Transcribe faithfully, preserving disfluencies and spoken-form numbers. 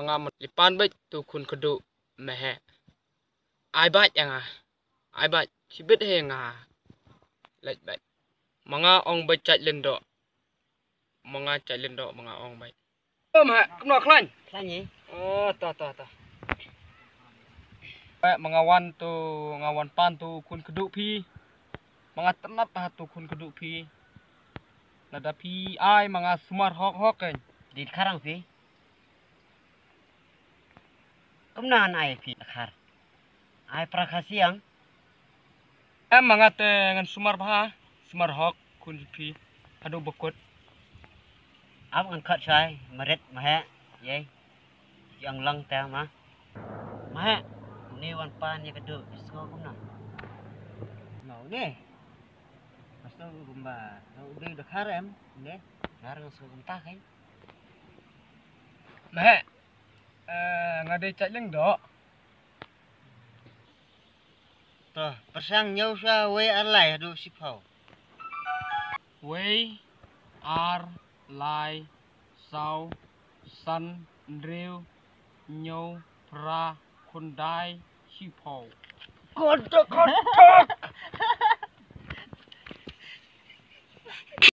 Nga man lipan beit tu khun khadu mehe. Ai bait ïa nga. Ai bait chibit he nga. Leit bait. Ma nga ong bait chait lyndo. Ma nga chait lyndo ma nga ong bait. Ym ha kumno khlain. Khlain ni. Oh ta ta ta. Ba ma nga wan tu nga wan pan tu khun khadu phi. Ma nga tnat ha tu khun khadu phi. Lada phi ai ma nga sumar hok hok kan. Di kharang phi. Kumno ngan ai phi dkhar? Ai pra Khasi ang. Em ma nga te ngan sumar bha, sumar hok khun phi haduh bakut. Ap ngan khot shai marit mahe. Yei. Yang lang te ma. Mahe. Une wan pan ïa ka duh sngew kumno? Mau ne. Pasto kumba. Tau dei dkhar em ne. Nar ngan sngew kumta kai. Mahe. Eh, nga dei chait lyngdoh. To, pyrshang ñiew sha wei ar lai haduh shiphew. Wei, ar, lai, saw, san, hynriew, hynñiew, phra, khyndai, shiphew. Kodok, kodok.